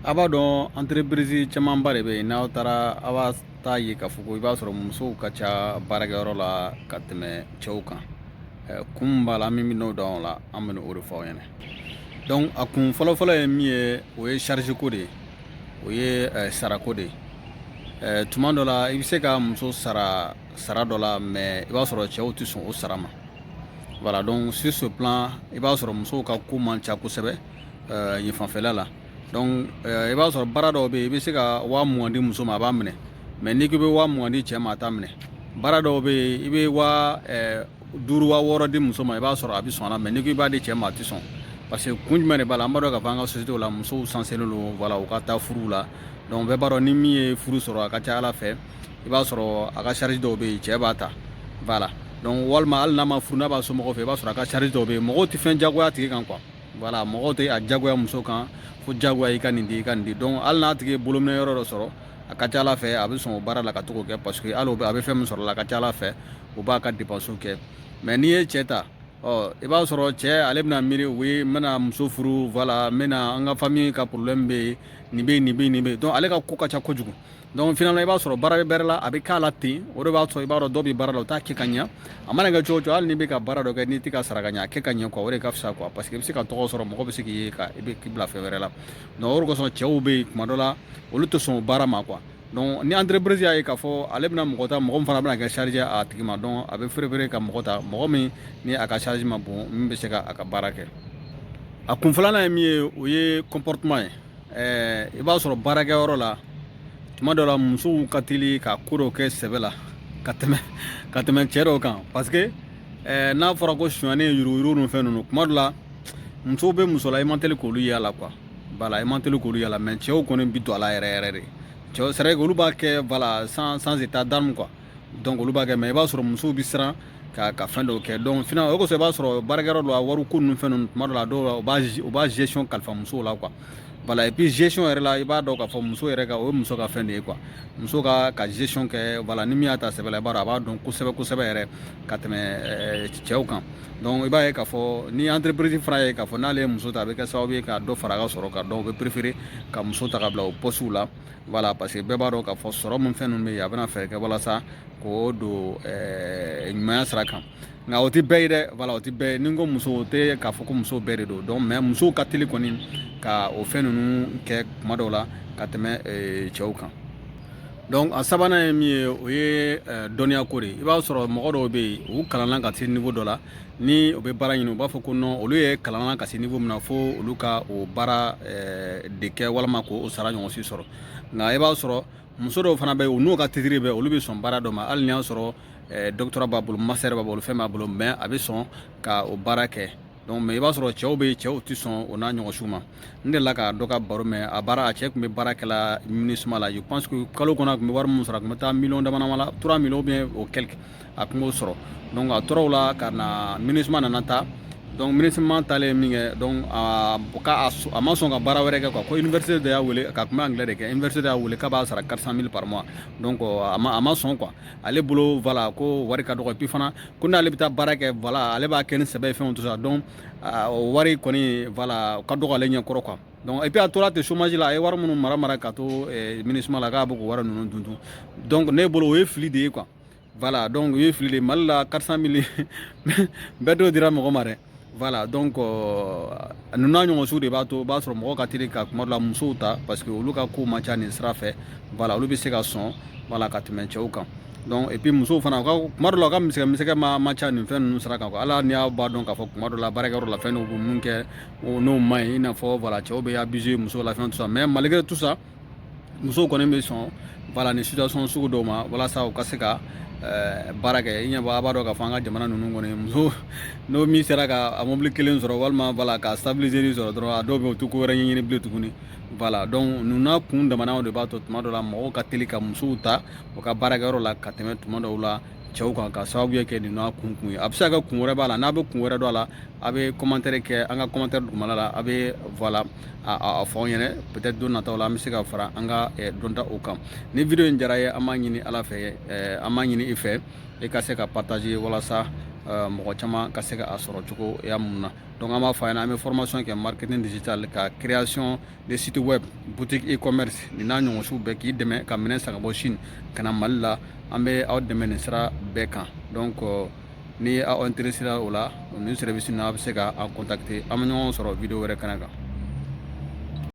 A b'a dɔn, entreprise camanba de bɛ yen, n'aw taara, aw b'a taa ye k'a fɔ ko i b'a sɔrɔ musow ka ca baarakɛyɔrɔ la ka tɛmɛ cɛw kan. Kun min b'a la, an min n'o dɔn o la, an bɛ o de fɔ aw ɲɛna. Donc a kun fɔlɔfɔlɔ ye min ye, o ye charge ko de ye, o ye sarako de ye. Tuma dɔ la, i bɛ se ka muso sara sara dɔ la, mais i b'a sɔrɔ cɛw tɛ sɔn o sara ma. Voilà, donc sur ce plan, i b'a sɔrɔ musow ka ko man ca kosɛbɛ yen fanfɛla la. Donc i b'a sɔrɔ baara dɔw bɛ yen, i bɛ se ka 20 000 di muso ma, a b'a minɛ, mais n'i ko i bɛ 20 000 di cɛ ma, a t'a minɛ. Baara dɔw bɛ yen, i bɛ 5 000, 6 000 di muso ma, i b'a sɔrɔ a bɛ sɔn a la, mais n'i ko i b'a di cɛ ma, a tɛ sɔn. Parce que kun jumɛn de b'a la? An b'a dɔn k'a fɔ an ka société la, musow sansélen don, voilà, u ka taa furu la. Donc bɛɛ b'a dɔn, ni min ye furu sɔrɔ, a ka ca Ala fɛ, i b'a sɔrɔ a ka charge dɔw bɛ yen, cɛ b'a ta. Voilà, donc walima hali n'a ma furu, n'a b'a somɔgɔw fɛ, i b'a sɔrɔ a ka charge dɔw bɛ yen, mɔgɔw tɛ fɛn jagoya tigi kan quoi. Voilà, mɔgɔw tɛ a jagoya muso kan fo jagoya, i ka nin di, i ka nin di. Donc hali n'a tigi ye bolominɛ yɔrɔ dɔ sɔrɔ, a ka ca Ala fɛ, a bɛ sɔn o baara la ka to k'o kɛ, parce que hali a bɛ fɛn min sɔrɔ la, a ka ca Ala fɛ, o b'a ka dépense kɛ. Mais n'i ye cɛ ta, ɔ, i b'a sɔrɔ cɛ, ale bɛna miiri: oui, n bɛna muso furu, voilà, n bɛna an ka famille ka problème bɛ yen, nin bɛ yen, nin bɛ yen, nin bɛ yen. Donc ale ka ko ka ca kojugu. Donc finalement, i b'a sɔrɔ baara bɛ bɛrɛ la, a bɛ k'a la ten. O de b'a sɔrɔ i b'a dɔn, dɔw bɛ baara la, u t'a kɛ ka ɲɛ. A mana kɛ cogo o cogo, hali n'i bɛ ka baara dɔ kɛ, n'i tɛ ka sara ka ɲɛ, a kɛ ka ɲɛ quoi. O de ka fisa quoi, parce que i bɛ se ka tɔgɔ sɔrɔ, mɔgɔ bɛ se k'i ye ka i bɛ k'i bila fɛn wɛrɛ la. Donc o de kosɔn, cɛw bɛ yen, tuma dɔ la, olu tɛ sɔn o baara ma quoi. Donc ni entreprise y'a ye k'a fɔ ale bɛna mɔgɔ ta, mɔgɔ min fana bɛna kɛ charge a tigi ma, donc a bɛ préférer ka mɔgɔ ta, mɔgɔ min ni a ka charge ma bon, min bɛ se ka a ka baara kɛ. A kun filanan ye min ye, o ye comportement ye. I b'a sɔrɔ baarakɛyɔrɔ la, tuma dɔ la, musow ka teli ka ko dɔw kɛ sɛbɛ la ka tɛmɛ cɛ dɔw kan, parce que n'a fɔra ko sonyani, yuruguyurugu ni fɛn ninnu, tuma dɔ la, musow bɛ muso la, i man teli k'olu y'a la quoi. Voilà, i man teli k'olu y'a la, mais cɛw kɔni bi don a la yɛrɛ yɛrɛ de. Cɛw, c'est vrai que olu b'a kɛ, voilà, sans état d'âme quoi. Donc olu b'a kɛ, mais i b'a sɔrɔ musow bi siran ka fɛn dɔw kɛ. Donc finalement, o kosɔn, i b'a sɔrɔ baarakɛyɔrɔ dɔ la, wari ko ninnu, fɛn ninnu, tuma dɔ la, dɔw la, u b'a gestion kalifa musow la quoi. Voilà, et puis gestion yɛrɛ la, i b'a dɔn k'a fɔ muso yɛrɛ ka, o ye muso ka fɛn de ye quoi. Muso ka gestion kɛ, voilà, ni min y'a ta sɛbɛ la, i b'a dɔn, a b'a dɔn kosɛbɛ kosɛbɛ yɛrɛ ka tɛmɛ cɛw kan. Donc i b'a ye k'a fɔ ni entreprise fana ye k'a fɔ n'ale ye muso ta, a bɛ kɛ sababu ye ka dɔ fara a ka sɔrɔ kan. Donc u bɛ préférer ka muso ta ka bila o poste la. Voilà, parce que bɛɛ b'a dɔn k'a fɔ sɔrɔ min, fɛn ninnu bɛ yen, a bɛna fɛɛrɛ kɛ walasa k'o don ɲumanya sira kan. Nka o tɛ bɛɛ ye dɛ. Voilà, o tɛ bɛɛ ye. Ni n ko muso, o tɛ k'a fɔ ko muso bɛɛ de don. Donc mais musow ka teli kɔni ka o fɛn ninnu kɛ kuma dɔw la ka tɛmɛ cɛw kan. Donc a sabanan ye min ye, o ye dɔnniya ko de ye. I b'a sɔrɔ mɔgɔ dɔw bɛ yen, u kalanna ka se niveau dɔ la, ni u bɛ baara ɲini, u b'a fɔ ko non, olu ye kalanna ka se niveau min na, fo olu ka o baara de kɛ walima k'o sara ɲɔgɔn si sɔrɔ. Nka i b'a sɔrɔ muso dɔw fana bɛ yen, u n'u ka titre bɛ, olu bɛ sɔn baara dɔ ma, hali ni y'a sɔrɔ doctorat b'a bolo, master b'a bolo, fɛn b'a bolo, mais a bɛ sɔn ka o baara kɛ. Donc mais i b'a sɔrɔ cɛw bɛ yen, cɛw tɛ sɔn o n'a ɲɔgɔn siw ma. N delila ka dɔ ka baro mɛn, a baara, a cɛ tun bɛ baara kɛla MINUSMA la. Je pense que kalo kɔnɔ, a tun bɛ wari min sɔrɔ, a tun bɛ taa miliyɔn dama dama la, 3 millions ou bien o quelque, a tun b'o sɔrɔ. Donc a tora o la ka na, MINUSMA nana taa. Donc MINUSMA taalen min kɛ, donc a ka a ma sɔn ka baara wɛrɛ kɛ quoi. Ko université de y'a wele, ka tun bɛ anglais de kɛ, université de y'a wele k'a b'a sara 400 000 par mois. Donc a ma sɔn quoi. Ale bolo, voilà, ko wari ka dɔgɔ. Et puis fana, ko n'ale bɛ taa baara kɛ, voilà, ale b'a kɛ ni sɛbɛ ye, fɛnw, tout ça. Donc o wari kɔni, voilà, ka dɔgɔ ale ɲɛkɔrɔ quoi. Donc et puis a tora ten chômage la, a ye wari minnu mara mara ka to MINUSMA la, k'a bɛ k'o wari ninnu dun dun. Donc ne bolo, o ye fili de ye quoi. Voilà, donc o ye fili de ye. Mali la, 400 000 bɛɛ t'o dira mɔgɔ ma dɛ. Voilà, donc ninnu n'a ɲɔgɔn sugu de b'a to, i b'a sɔrɔ mɔgɔ ka teli ka kuma dɔ la musow ta, parce que olu ka ko man ca nin sira fɛ. Voilà, olu bɛ se ka sɔn, voilà, ka tɛmɛ cɛw kan. Donc et puis musow fana, u ka kuma dɔ la, u ka misɛn misɛn ma ca nin fɛn ninnu sira kan quoi. Ala ni y'aw b'a dɔn k'a fɔ kuma dɔ la, baarakɛyɔrɔ la, fɛn dɔw bɛ mun kɛ n'o man ɲi, i n'a fɔ, voilà, cɛw bɛ abuser musow la, fɛn tout ça. Mais malgré tout ça, musow kɔni bɛ sɔn, voilà, nin situation sugu dɔw ma, walasa u ka se ka baara kɛ. I ɲɛ b'a, a b'a dɔn k'a fɔ an ka jamana ninnu kɔni, muso n'o min sera ka a mobili kelen sɔrɔ, walima, voilà, ka stabiliser sɔrɔ dɔrɔn, a dɔw bɛ yen, u tɛ ko wɛrɛ ɲɛɲini bilen tuguni. Voilà, donc ninnu n'a kun damanaw de b'a to tuma dɔ la, mɔgɔw ka teli ka musow ta u ka baarakɛyɔrɔ la ka tɛmɛ tuma dɔw la cɛw kan, ka sababu kɛ nin n'a kun kun ye. A bɛ se ka kɛ kun wɛrɛ b'a la. N'a bɛ kun wɛrɛ dɔn a la, a bɛ commentaire kɛ an ka commentaire dugumala la, a bɛ, voilà, a fɔ an ɲɛna. Peut-être don nataw la, an bɛ se ka fara an ka dɔnta o kan. Ni vidéo in diyara ye, an b'a ɲini Ala fɛ, an b'a ɲini i fɛ, i ka se ka partager walasa mɔgɔ caman ka se ka a sɔrɔ cogoya mun na. Donc an b'a fɔ a ɲɛna, an bɛ formation kɛ marketing digital ka création de site web, boutique e-commerce, nin n'a ɲɔgɔnsiw bɛɛ, k'i dɛmɛ ka minɛn san ka bɔ Chine ka na Mali la. An bɛ aw dɛmɛ nin sira bɛɛ kan. Donc ni aw intéressé o la, nin service ninnu, a bɛ se ka an contacter. An bɛ ɲɔgɔn sɔrɔ vidéo wɛrɛ kɛnɛ kan.